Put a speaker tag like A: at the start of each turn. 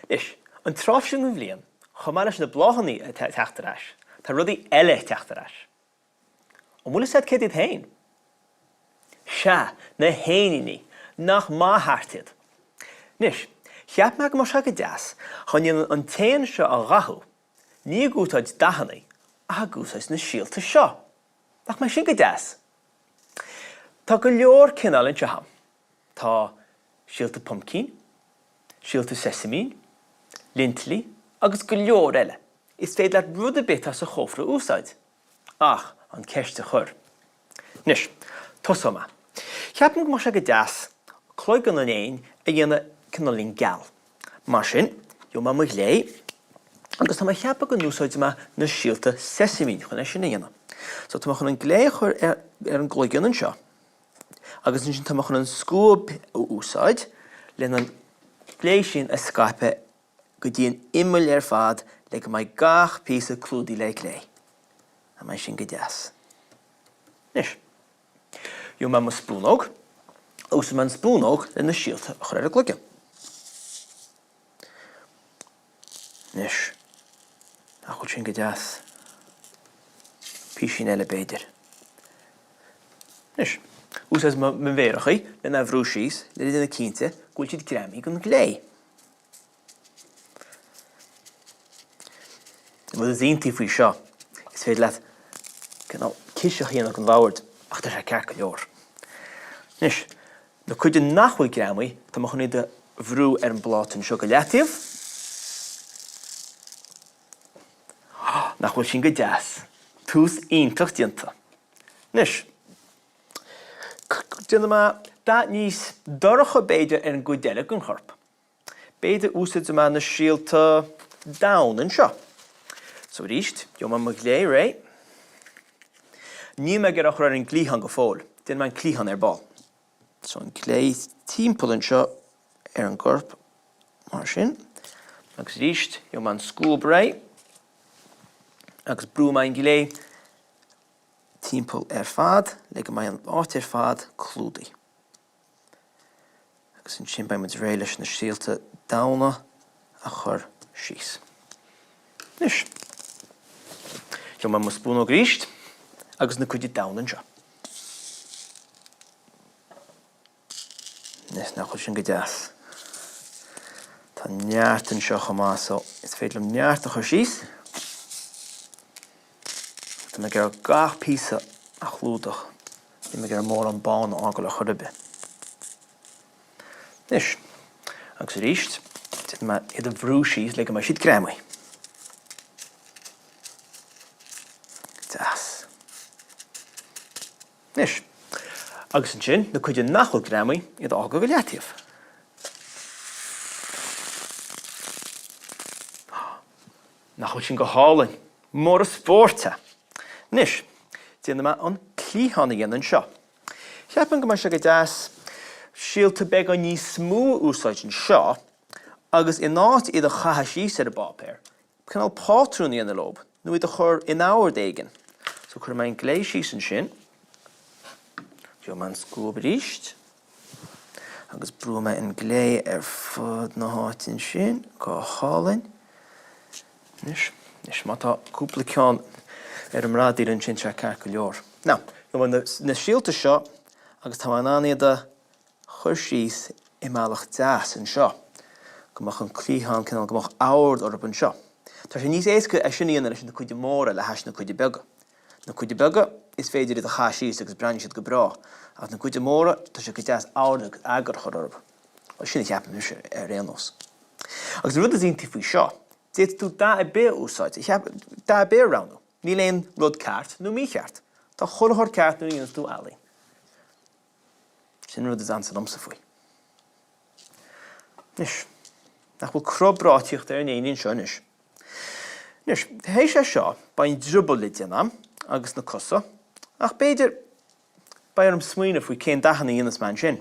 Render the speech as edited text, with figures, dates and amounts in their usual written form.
A: Anois, an tráth seo den bhliain, chomh maith leis na bláthanna ag teacht ar ais, tá rudaí eile ag teacht ar ais. An bhfuil fhios agat céard iad féin? Sea, na héiníní! Nach maith thart iad! Anois, cheap mé go mbeadh sé go deas chun an t-éan seo a dhathú, ní ag úsáid dathanna, ach ag úsáid na síolta seo! Nach mbeidh sin go deas? Tá go leor cineál anseo agam. Tá síolta pumpkin, síolta sesamine, lintilí agus go leor eile. Is féidir leat rud ar bith atá sa chófra a úsáid. Ach an ceist a chur. Anois, tosóidh mé. Ceapaim go mbeadh sé go deas cloigeann an éin a dhéanamh cineáilín geal. Mar sin, gheobhaidh mé mo ghlé agus tá mé ag ceapadh go n-úsáidfidh mé na síolta sesamine chun é sin a dhéanamh. So tá mé chun an glé a chur ar an gcloigeann anseo agus ansin tá mé chun an scuab a úsáid lena an glé sin a scaipeadh go dtí an imeall ar fad le go mbeidh gach píosa clúdaithe le glé. An mbeidh sin go deas? Anois, gheobhaidh mé mo spúnóg, úsáidfidh mé an spúnóg le na síolta a chur ar an gcloigeann. Anois, nach bhfuil sin go deas? Písín eile b'fhéidir. Anois, úsáidfidh mé mo mhéarachaí lena bhrú síos le déanamh cinnte go bhfuil siad greamaithe don ghlé. An rud is iontaí faoi seo, is féidir leat cineál ciseach a dhéanamh den bhord, ach tá sé ceart go leor. Anois, na cuide nach bhfuil greamaithe, tá mé chun iad a bhrú ar an bpláta anseo go leataobh. Nach bhfuil sin go deas? Tús iontach déanta. Anois, déanfaidh mé dath níos dorcha b'fhéidir ar an gcuid eile den chorp. B'fhéidir úsáidfidh mé na síolta donn anseo. So arís, gheobhaidh mé mo ghlé réidh. Níl mé ag iarraidh a chur ar an gcliathán go fóill. Déanfaidh mé an cliathán ar ball. So an glé timpeall anseo ar an gcorp mar sin. Agus arís, gheobhaidh mé an scuab réidh agus brúfaidh mé an glé timpeall ar fad le go mbeidh an áit ar fad clúdaithe. Agus ansin beidh muid réidh leis na síolta donn a chur síos. Anois, gheobhaidh mé mo spúnóg arís agus na cuide donn anseo. Anois, nach bhfuil sin go deas? Tá neart anseo chomh maith so is féidir liom neart a chur síos. Tá mé ag iarraidh gach píosa a chlúdach. Níl mé ag iarraidh mórán bán a fhágáil ar chor ar bith. Anois, agus arís, déanfaidh mé iad a bhrú síos le go mbeidh siad greamaithe. Deas. Anois, agus ansin, na cuide nach bhfuil greamaithe, iad a fhágáil go leataobh. Nach bhfuil sin go hálainn? Mór an spórt é! Anois, déanfaidh mé an cliathán a dhéanamh anseo. Cheapfainn go mbeidh sé go deas síolta beagán níos mó a úsáid anseo agus in áit iad a chaitheamh síos ar an bpáipéar, cineál pátrún a dhéanamh leo nó iad a chur in ord éigin. So cuirfidh mé an glé síos ansin. Gheobhaidh mé an scuab arís. Agus brúfaidh mé an glé ar fud na háite ansin, go hálainn. Anois, anois má tá cúpla ceann ar an mbradaíl ansin, tá sé ceart go leor. Now, gheobhaidh mé na síolta seo agus tá mé in ann iad a chur síos i mbealach deas anseo, go mbeadh an cliathán cineál, go mbeadh ord orthu anseo. Tá sé níos éasca é sin a dhéanamh leis na cuide móra le hais na cuide beaga. Na cuide beaga, is féidir iad a chaitheamh síos agus breathnaíonn siad go breá, ach na cuide móra, tá sé go deas ord agus eagar a chur orthu. Bhuel, sin a cheapaim mise, ar aon nós. Agus an rud is iontaí faoi seo, d'fhéadfadh tú dath ar bith a úsáid, dath ar bith a roghnú. Níl aon rud ceart nó mícheart. Tá chuile shórt ceart nuair a dhéananns tú ealaín. Sin an rud is ansa liomsa faoi. Anois, nach bhfuil cruth breá ag tíocht ar an éinín seo anois? Anois, théis é seo, beidh an drioball le déanamh agus na cosa, ach b'fhéidir, beidh orm smaoineamh faoi cén dathanna a dhéanfas mé ansin.